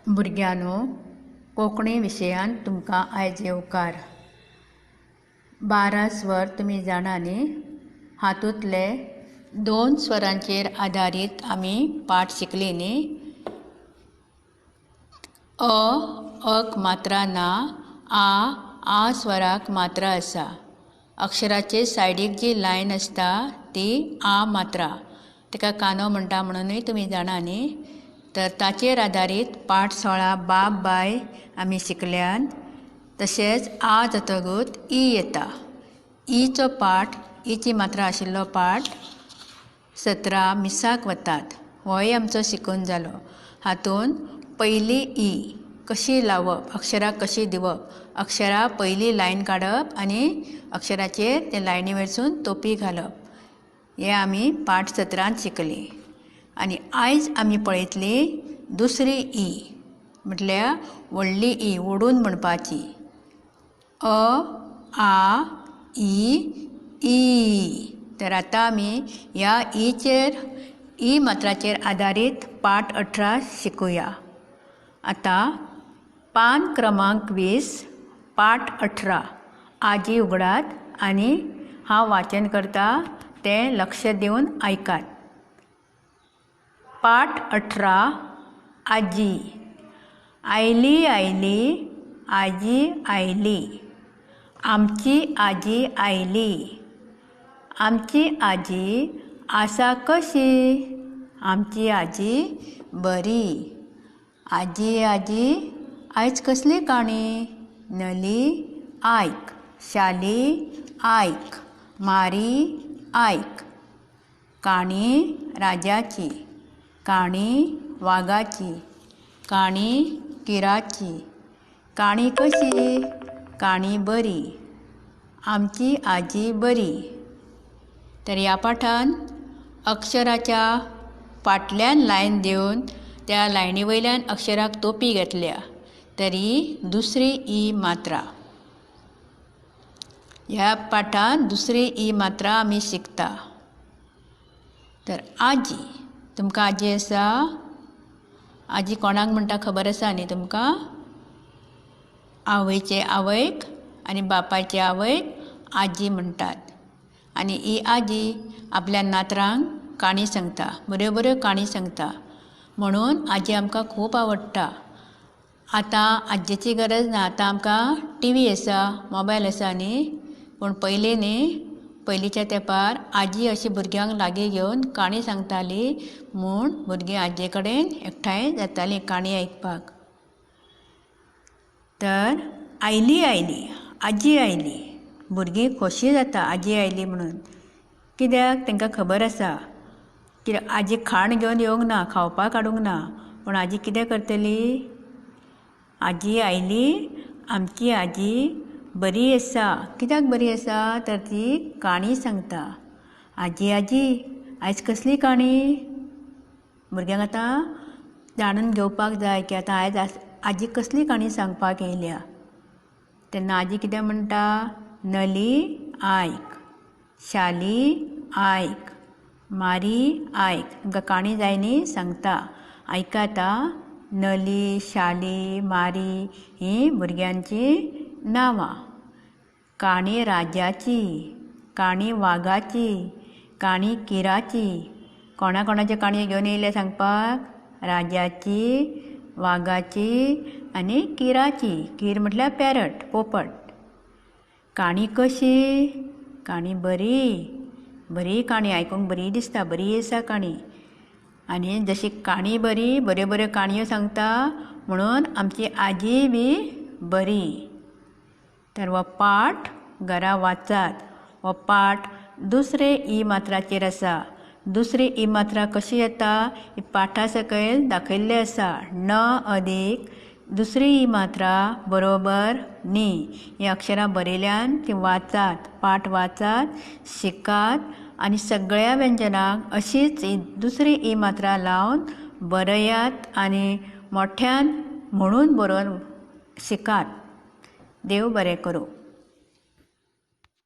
भुरग्यांनो, कोंकणी विशयांत तुमकां आयज येवकार. 12 स्वर तुमी जाणा न्ही? हातूंतले 2 स्वरांचेर आदारीत आमी पाठ शिकली न्ही? अ, अक मात्रा ना, आ, आ स्वराक मात्रा आसा. अक्षराचे सायडीक जी लायन आसता ती आ मात्रा, ताका कानो म्हणटा म्हणुनूय तुमी जाणा न्ही? तर ताचेर आदारीत पाठ 16 बाब बाय आमी शिकल्यान. तशेंच आ जातकूच ई येता. ईचो पाठ, ईची मात्रा आशिल्लो पाठ 17 मिसाक वतात, होय आमचो शिकून जालो. हातूंत पयली ई कशी लावप, अक्षराक कशी दिवप, अक्षरा पयली लायन काडप आनी अक्षराचेर ते लायनी वयरसून तोपी घालप, हें आमी पाठ 17 शिकली. आनी आयज आमी पळयतली दुसरी ई, म्हटल्यार व्हडली ई ओडून म्हणपाची. अ, आ, इ, ई. तर आतां आमी ह्या ईचेर, ई मात्राचेर आदारीत पाठ 18 शिकुया. आतां पान क्रमांक 20 पाठ 18 आजी उगडात आनी हांव वाचन करता तें लक्ष दिवन आयकात. पाठ 18 आजी. आयली आयली आजी आयली, आमची आजी आयली. आमची आजी आसा कशी? आमची आजी बरी. आजी आजी आयज कसली काणी? नली आयक, शाली आयक, मारी आयक. काणी राजाची, काणी वागाची, काणी किराची. काणी कशी? काणी बरी. आमची आजी बरी. तर ह्या पाठान अक्षराच्या फाटल्यान लायन दिवन त्या लायनी वयल्यान अक्षराक तोपी घेतल्या. तरी दुसरी ई मात्रा, ह्या पाठान दुसरी ई मात्रा आमी शिकता. तर आजी, तुमकां आजी आसा? आजी कोणाक म्हणटा खबर आसा न्ही तुमकां? आवयचे आवयक आनी बापायचे आवयक आजी म्हणटात. आनी ही आजी आपल्या नातरांक काणी सांगता, बऱ्यो बऱ्यो काणी सांगता, म्हणून आजी आमकां खूब आवडटा. आतां आजयेची गरज ना, आतां आमकां टी व्ही आसा, मोबायल आसा न्ही. पूण पयलीं न्ही, पयलींच्या तेंपार आजी अशी भुरग्यांक लागीं घेवन काणी सांगताली, म्हूण भुरगीं आजये कडेन एकठांय जातालीं काणी आयकपाक. तर आयली आयली आजी आयली, भुरगीं खोशी जाता आजी आयली म्हणून. कित्याक? तांकां खबर आसा कित्याक आजी खाण घेवन येवंक ना, खावपाक हाडूंक ना, पूण आजी कितें करतली? आजी आयली, आमची आजी बरी आसा. कित्याक बरी आसा? तर ती काणी सांगता. आजी आजी आयज कसली काणी? भुरग्यांक आतां जाणून घेवपाक जाय की आतां आयज आजी कसली काणी सांगपाक येयल्या. तेन्ना आजी कितें म्हणटा? नली आयक, शाली आयक, मारी आयक. तुमकां काणी जाय न्ही? सांगता, आयकात. नली, शाली, मारी हीं भुरग्यांचीं नांवां. काणी राजाची, काणी वागाची, काणी किराची. कोणा कोणाच्यो काणयो घेवन येयल्या सांगपाक? राजाची, वागाची आनी किराची. कीर म्हटल्यार पॅरट, पोपट. काणी कशी? काणी बरी, बरी काणी आयकूंक बरी दिसता, बरी आसा काणी. आनी जशी काणी बरी, बऱ्यो बऱ्यो काणयो सांगता, म्हणून आमची आजी बी बरी. तर हो पाठ घरा वाचात. हो पाठ दुसरे ई मात्राचेर आसा. दुसरी ई मात्रा कशी येता ही पाठा सकयल दाखयल्लें आसा. न अदीक दुसरी ई मात्रा बरोबर नी. हीं अक्षरां बरयल्यान ती वाचात, पाठ वाचात, शिकात आनी सगळ्या व्यंजनांक अशीच दुसरी ई मात्रा लावन बरयात आनी मोठ्यान म्हणून बरोवन शिकात. देव बरें करूं.